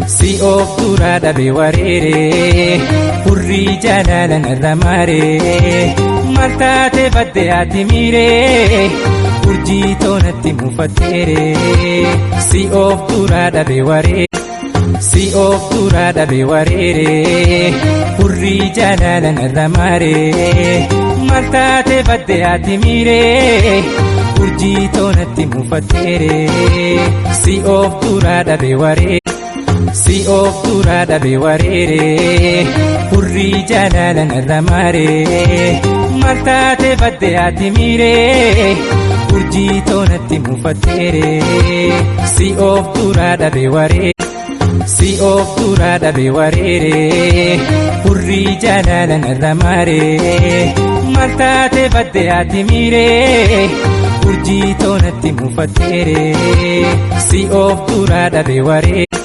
Si of duraa dhabe wareere, hurrii jaalala narra maaree. Maal taate badde ati miiree, urjii toonatti mufatteere. Si of duraa dhabe wareere. Si of duraa dhabe wareere, hurrii jaalala narra maaree. Maal taate badde ati miiree, urjii toonatti mufatteere. Si of duraa dhabe wareere. Si of duraa dhabe wareere, hurrii jaalala narra maaree. Maal taate badde ati miiree, urjii toonatti mufatteere. Si of duraa dhabe wareere. Si of duraa dhabe wareere, hurrii jaalala narra maaree. Maal taate badde ati miiree, urjii toonatti mufatteere. Si of duraa dhabe wareere.